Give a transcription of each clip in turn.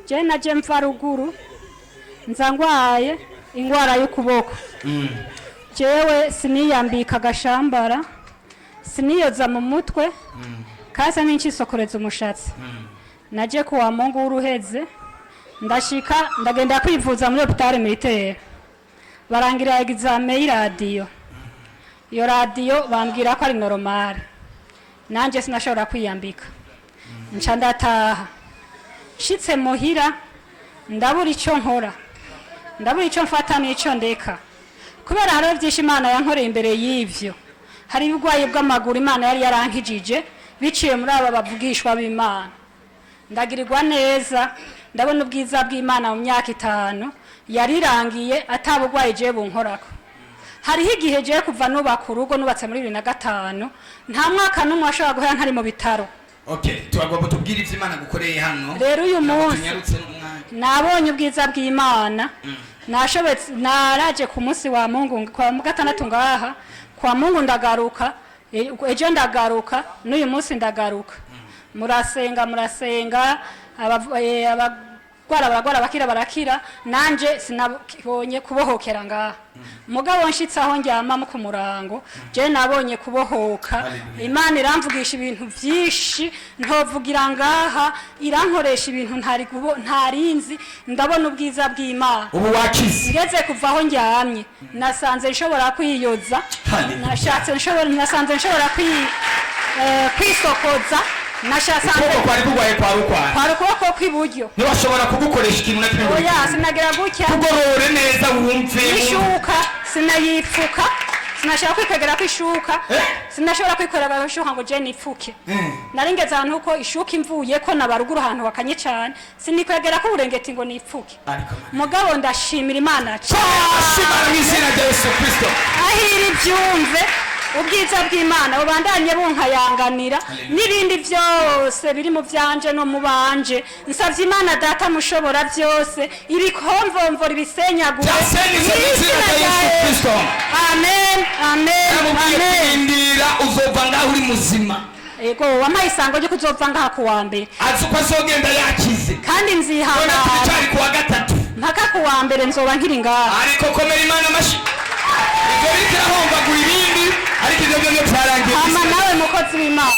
Je naje mva ruguru, nza ngwaye ingwara y'ukuboko. Jewe siniyambika agashambara, siniyoza mu mutwe, kase n'incisokoreza umushatsi. Naje kuwa Mungu w'uruheze, ndashika ndagenda kwivuza muri hôpital militaire, barangira examen y'iradiyo. Iyo radiyo bambwira ko ari normal. Nanje sinashobora kwiyambika, nca ndataha. Nshitse muhira ndabura icyo nkora, ndabura icyo mfata n'icyo ndeka, kubera hariho byinshi Imana yankoreye imbere y'ivyo. Hari uburwayi bw'amaguru Imana yari yarankijije biciye muri aba bavugishwa b'Imana. Ndagirirwa neza, ndabona ubwiza bw'Imana. Mu myaka 5 yarirangiye ataburwayi jewe bunkorako. Hariho igihe jewe kuva nubaka urugo, nubatse muri 2005, nta mwaka n'umwe washobora guhera ntari mu bitaro. Okay, turagomba tubwire ivyo Imana gukoreye hano. Rero uyu kugira ngo munsi tunyarutse n'umwanya. Nabonye ubwiza bw'Imana. Nashobetse naraje ku munsi wa Mungu, kwa gatandatu ngaha kwa Mungu, ndagaruka ejo, ndagaruka n'uyu munsi ndagaruka. Murasenga, murasenga, abagwara baragwara, bakira barakira. Nanje sinabonye kubohokera ngaha, mugabo nshitse aho ndyama mu ku murango, je nabonye kubohoka. Hallelujah. Imana iramvugisha ibintu byinshi ntovugira ngaha, irankoresha ibintu ntari ntarinzi. Ndabona ubwiza bw'Imana. Ubu wakize. Ngeze kuva aho ndyamye, nasanze nshobora kwiyoza. Hallelujah. Nashatse nshobora, nasanze nshobora kwisokoza, nashasanze Ukuboko kwari kurwaye kwa rukwara? Kwari ukuboko kw'iburyo. Ntiwashobora kugukoresha ikintu na kimwe ngo Oya. bikunde. Sinagira gutya. Kugorore neza wumve. Ishuka sinayipfuka, sinashobora kwikwegera ko ishuka. Eh? Sinashobora kwikorera ishuka ngo je nipfuke. Nari ngeze ahantu ko ishuka imvuye ko nabaruguru, ahantu wakanye cyane, sinikwegera ko uburengeti ngo nipfuke. Ariko Mugabo ndashimira Imana Ashimana mu cyane. izina rya Yesu Kristo. Ahiri byumve, ubwiza bw'Imana bubandanye bunkayanganira. Hallelujah. N'ibindi byose biri mu byanje no mu banje, nsabye Imana Data mushobora byose ibikomvomvora, ibisenyagure. Byasenyutse mu izina rya Yesu Kristo. Amen, amen. Namubwiye Amen. kurindira, uzova ngaho uri muzima. Ego, wampaye isango ryo kuzova ngaha ku wa mbere. Azi uko azogenda yakize. Kandi None nzihangana. turacyari ku wa gatatu. Mpaka ku wa mbere nzoba nkiri ngaha. Ariko komera Imana amashyi. Ibyo biriko irahombagura ibindi, ariko ibyo byo byarangiye. Hama nawe mukozi w'Imana,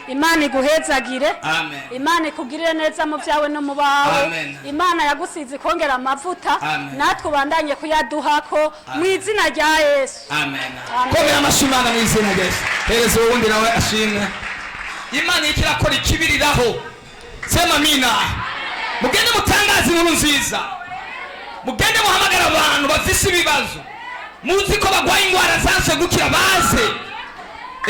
Imana iguhezagire. Amen. Imana ikugirire neza mu byawe no mu bawe. Amen. Imana yagusize ikongera amavuta. Amen. Natwe ubandanye kuyaduhako mu izina rya Yesu. Amen. Amen. Komera amashyi Imana mu izina rya Yesu. Hereza uwundi nawe ashimwe. Imana iriko irakora ikibiriraho. Sema amina. Mugende mutangaze inkuru nziza, mugende muhamagara abantu bafise ibibazo, muzi ko bagwaye indwara zanse gukira, baze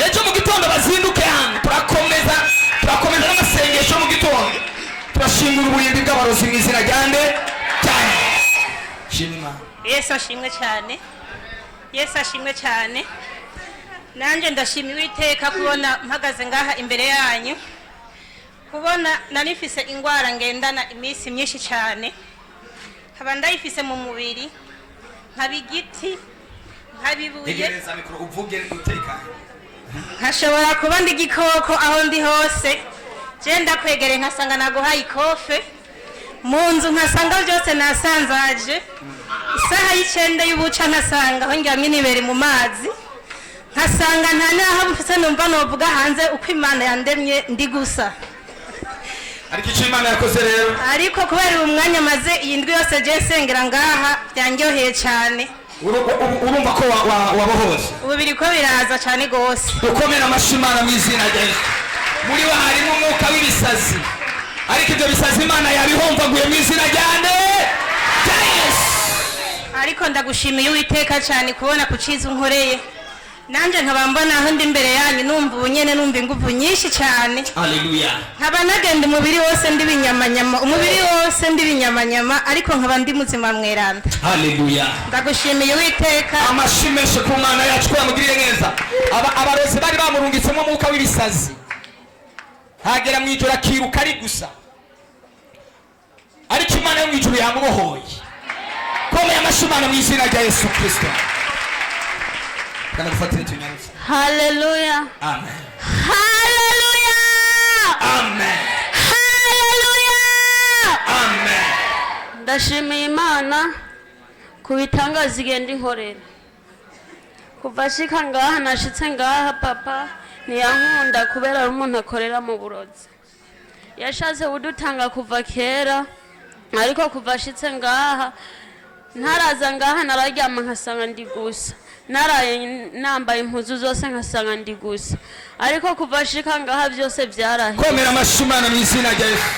ejo mu gitondo, bazinduke hano. Turakomeza, turakomeza n'amasengesho mu gitondo. Turashingura uburimbi bw'abarozi mu izina rya nde cyane. Shima Imana. Yesu ashimwe cyane, Yesu ashimwe cyane. Nanjye ndashima Uwiteka kubona mpagaze ngaha imbere yanyu, kubona nari mfise indwara ngendana iminsi myinshi cyane, nkaba ndayifise mu mubiri, nkaba igiti, nkaba ibuye. Egereza mikoro uvuge utekanye. Nkashobora kuba ndi igikoko aho ndi hose. Je ndakwegereye nkasanga naguhaye ikofe mu nzu, nkasanga byose nasanzaje. Isaha y'9 y'ubuca nkasanga aho ndyamye nibere mu mazi, nkasanga nta n'aho mfise numva novuga hanze uko Imana yandemye ndi gusa. Ariko icyo Imana yakoze rero? Ariko kubera uyu mwanya maze iyi ndwi yose je nsengera ngaha, byanryoheye cyane. Urumva ko wabohose? Ubu biriko biraza cyane rwose. Dukomere amashyi Imana mu izina rya Yesu. Muri bo harimo umwuka w'ibisazi, ariko ibyo bisazi Imana yabihomvaguye mu izina rya nde? Rya Yesu. Ariko ndagushimiye Uwiteka cyane kubona ku cyiza unkoreye, nanjye nkaba mbona aho ndi imbere yanyu, numva ubunyene numva ingufu nyinshi cyane. Haleluya. Nkaba nagenda umubiri wose ndi binyamanyama, umubiri wose ndi binyamanyama, ariko nkaba ndi muzima mweranda. Haleluya. Ndagushimiye Uwiteka. Amashyi menshi ku Mana yacu ko yamugiriye neza. Abarozi bari bamurungitsemo umwuka w'ibisazi, hagera mu ijoro akiruka ari gusa, ariko Imana yo mu ijuru yamubohoye. Komeye amashyi Imana mu izina rya Yesu Kirisito. Kana gufatira tunyarutse. Haleluya. Amen. Haleluya. Amen. Haleluya. Amen. Ndashimiye Imana ku bitangaza igenda inkorera. Kuva ashika ngaha, nashitse ngaha, papa ntiyankunda kubera ari umuntu akorera mu burozi. Yashatse kudutanga kuva kera, ariko kuva ashitse ngaha, ntaraza ngaha nararyama nkasanga ndi gusa, naraye nambaye impuzu zose nkasanga ndi gusa, ariko kuva ashika ngaha byose byarahe. Komera amashyi Imana mu izina rya Yesu.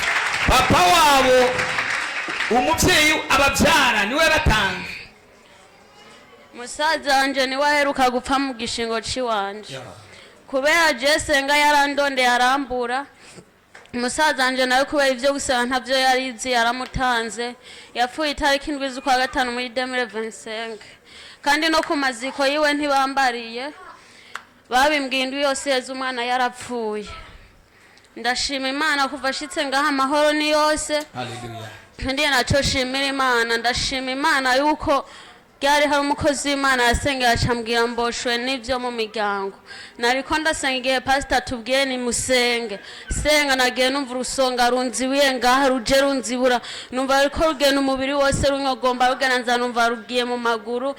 Papa wabo, umubyeyi ababyara, niwe yabatanze. Musaza wanje niwe aheruka gupfa mu gishingo c'iwanje, kubera je senga yarandondeye arambura. Umusaza wanje nawe kubera ivyo gusenga ntavyo yarizi, yaramutanze. Yapfuye itariki 7 z'ukwa gatanu muri 2025, kandi no ku maziko yiwe ntibambariye, babimbwiye indwi yose yeze umwana yarapfuye. Ndashima Imana, kuva ashitse ngaha amahoro ni yose. Haleluya. Ndiye naco shimira Imana, ndashima Imana yuko ryari hari umukozi w'Imana yasengera acambwira mboshwe n'ibyo mu miryango. Nariko ndasenga igihe pasita tubwiye nimusenge senga, nagiye numva urusonga runzibuye ngaha, ruje runzibura, numva ariko rugenda umubiri wose runyogomba, rugenda nza numva rugiye mu maguru,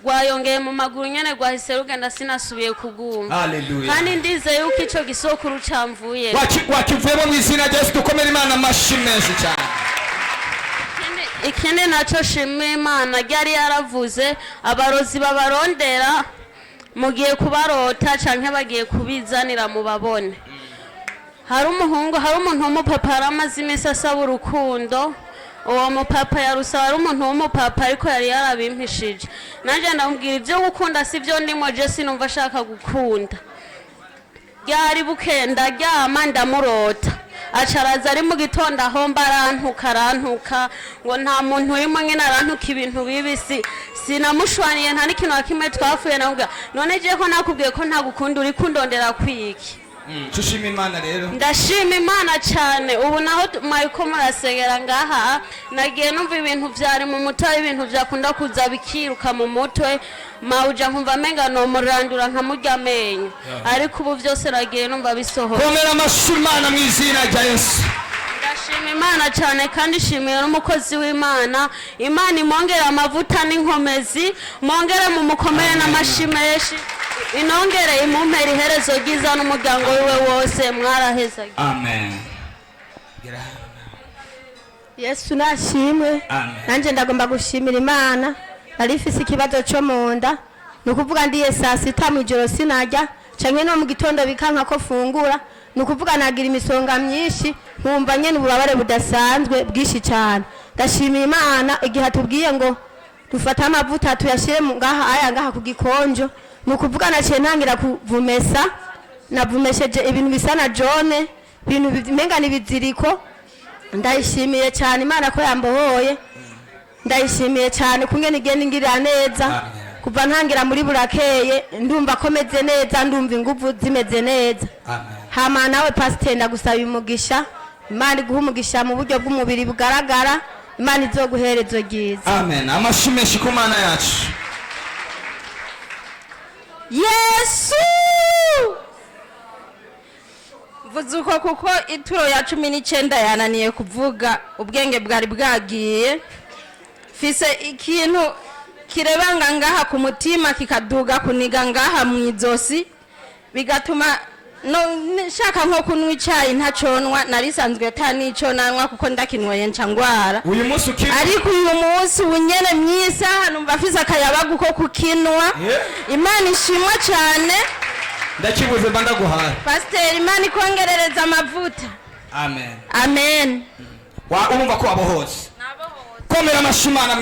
rwayongeye mu maguru nyene, rwahise rugenda, sinasubiye kuguma. Haleluya. Kandi ndizeye yuko ico gisokuru camvuye. Wakivuyemo mu izina rya Yesu. Dukomere Imana amashyi menshi cyane. Ikindi nacyo shima Imana, ryari yaravuze abarozi babarondera mugiye kubarota canke bagiye kubizanira mubabone. Hari umuhungu, hari umuntu w'umupapa yari amaze iminsi asaba urukundo. Uwo mupapa yarusaba, ari umuntu w'umupapa, ariko yari yarabimpishije. Nanjye ndamubwira ibyo gukunda si byo ndimo, je sinumva ashaka gukunda. Ryari buke ndaryama ndamurota, acaraza ari mu gitondo aho mba, arantuka, arantuka ngo nta muntu urimo nyine, arantuka ibintu bibisi. Sinamushwaniye, nta n'ikintu na kimwe twafuye. Namubwira none je ko nakubwiye ko ntagukunda, uri kundondera kwiki? Tushima Imana rero. Ndashima Imana cyane. Ubu naho mwariko murasengera ngaha, nagiye numva ibintu vyari mu mutwe, ari ibintu vyakunda kuza bikiruka mu mutwe mawuja, nkumva amenga nomurandura nkamurya amenyo, ariko ubu vyose nagiye numva bisohoka. Komera amashyi Imana mu izina rya Yesu. Ndashima Imana cyane, kandi nshimiye n'umukozi w'Imana. Imana imwongere amavuta n'inkomezi, mwongere mu mukomere n'amashi menshi, inongere imumpere iherezo ryiza n'umuryango wiwe wose. Mwaraheza. Amen. Yesu nashimwe. Amen. Nanjye ndagomba gushimira Imana. Nari mfise ikibazo cyo mu nda, ni ukuvuga ndiye saa sita mu ijoro sinarya, canke no mu gitondo bikanka ko fungura. Ni ukuvuga nagira imisonga myinshi, nkumva nyene ububabare budasanzwe bwinshi cyane. Ndashimira Imana igihe atubwiye ngo dufate amavuta tuyashyire mu ngaha aya ngaha ku gikonjo. Ni ukuvuga naciye ntangira kuvumesa, navumesheje ibintu bisa na jone, ibintu umenga ni ibiziriko. Ndayishimiye cyane Imana ko yambohoye. Ndayishimiye cyane kungene igenda ingirira neza. Amen. Kuva ntangira muri burakeye ndumva ko meze neza, ndumva inguvu zimeze neza. Amen. Hama nawe pasiteri, ndagusaba umugisha. Imana iguha umugisha mu buryo bw'umubiri bugaragara, Imana izoguherezo ryiza. Amen. Amashyi menshi ku Mana yacu. Yesu, mvuze uko kuko ituro ya 19 yananiye kuvuga, ubwenge bwari bwagiye. Mfise ikintu kirebanga ngaha ku mutima, kikaduga kuniga ngaha mu izosi, bigatuma no nshaka nko kunywa icyayi ntaconwa. Narisanzwe ata n'ico nanywa, kuko ndakinyweye nca ngwara. Uyu munsi ukiri Ariko uyu munsi ubunyene myisaha numva afise akayabagu ko kukinwa. Imana ishimwe cyane. Ndakibuze mba ndaguhaye. Pasiteri, Imana ikongerereza amavuta. Amen. Amen. Urumva ko wabohotse. Komera amashyi Imana.